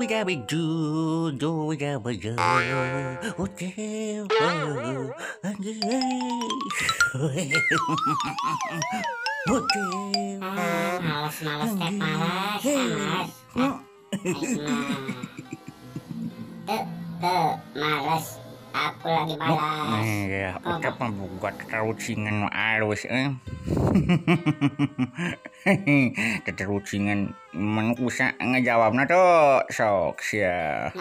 Males males teh males males. Tuh males. Aku lagi malas. Ya, udah membuat terucingan alus eh. Terucingan manusia ngejawabna tuh sok sia.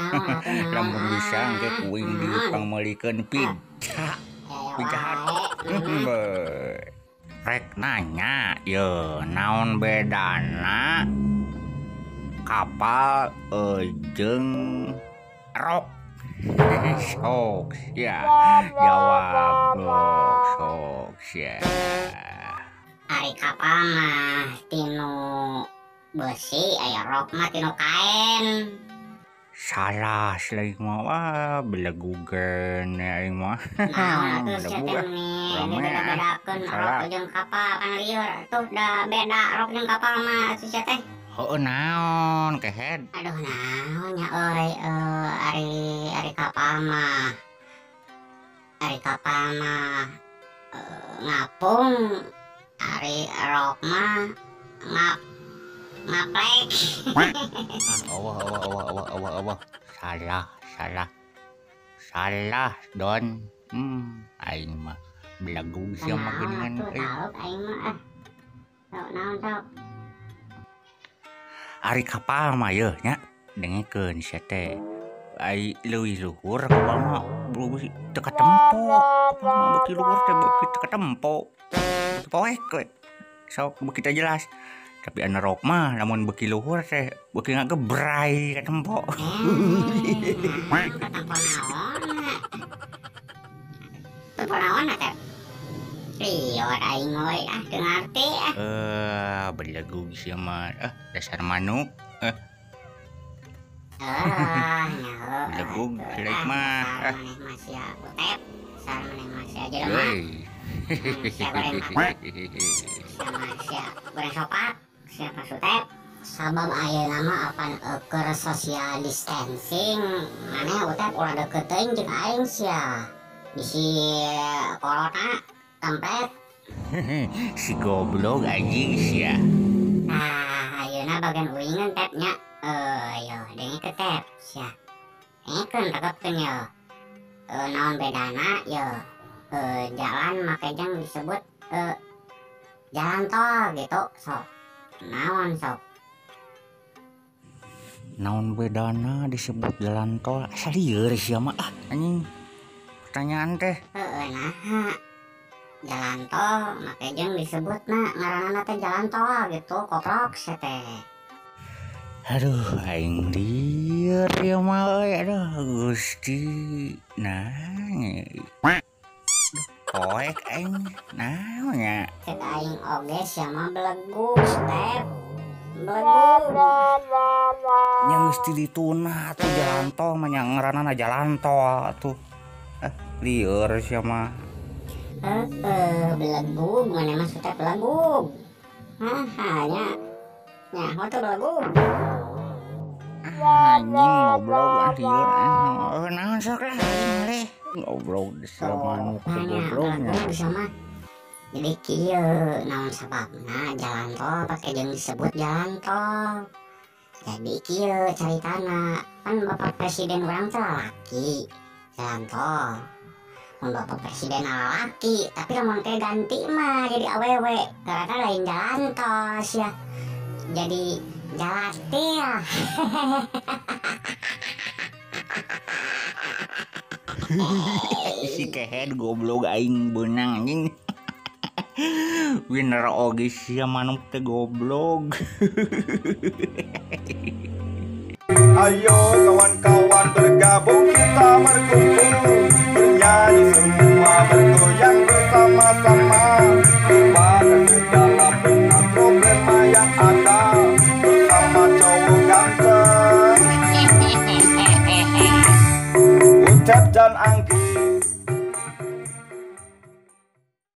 Lamun bisa engke kuing dipangmeulikeun pizza. Pizza Hut. Rek nanya ye naon bedana kapal jeung rok. Sok ya, jawab sok ya. Ari kapal mah tinu besi, aya rok mah tinu kain. Salah selain mah, wah belegugeun aing mah. Naon atuh sia teh nih, beda-bedakeun rok jeung kapal kan lieur tuh da beda rok jeung kapal mah atuh sia teh. Heuh naon kehed. Aduh naon nya euy ari kapal mah. Ari kapal mah ngapung, ari rok mah ngaplek. Allah Allah Allah Allah Allah. Salah salah. Salah don. Aing mah belegug sia mah geuningan euy. Aing mah ah. Sok naon sok. Ari kapal mah yeuh nya dengekeun sia teh. Ai leuwih luhur kapal mah teu katempo. Kapal mah beuki luhur teh beuki teu katempo. Teu poek we. Sok beuki teu jelas. Tapi anu rok mah lamun beuki luhur teh beuki ngagebray katempo. Katempo naon? Katempo naon teh? Lieur aing euy ah teu ngarti ah. Belegug sia mah dasar manuk. Belegug jelek mah. Maneh mah sia utep, dasar maneh mah sia jelema. Sia goreng sia mah sia goreng sopak, sia mah sutep. Sabab ayeuna mah apan eueuh social distancing, maneh utep ulah deukeut teuing jeung aing sia. Bisi corona tempet. Si goblok anjing sia. Nah, ayeuna bagian uingan tep nya. Yo dengekeun tep sia. Dengekeun rekepkeun yo. Naon bedana yo. Jalan make jeung disebut jalan tol gitu sok. Naon sok. Naon bedana disebut jalan tol? Asa lieur sia mah ah anjing. Pertanyaan teh. Heeh nah. Jalan tol make jeung disebutna ngaranna teh jalan tol gitu koprok sia teh. Aduh aing lieur ieu mah euy aduh Gusti. Nah. Poek aing naon nya. Cek aing oge sia mah belegug step. Belegug. Nya geus ti dituna atuh jalan tol mah nya ngaranna jalan tol atuh. Lieur sia mah. Belegug maneh mah step belegug. Hah nya. Nyaho teh belegug. Anjing goblok ah lieur ah. Naon sok lah aing leh. Goblok sia manuk gobloknya. Sama. Jadi kieu naon sababna jalan tol pake jeung disebut jalan tol. Jadi kieu caritana kan Bapak Presiden urang teh lalaki jalan tol. Mun Bapak Presiden lalaki tapi lamun teh ganti mah jadi awewe karena lain jalan tol sia. Jadi jalatil. Si kehed goblok aing beunang anjing. Winner oge sia manuk teh goblok. Ayo kawan-kawan bergabung kita berkumpul, bernyanyi semua bergoyang bersama-sama.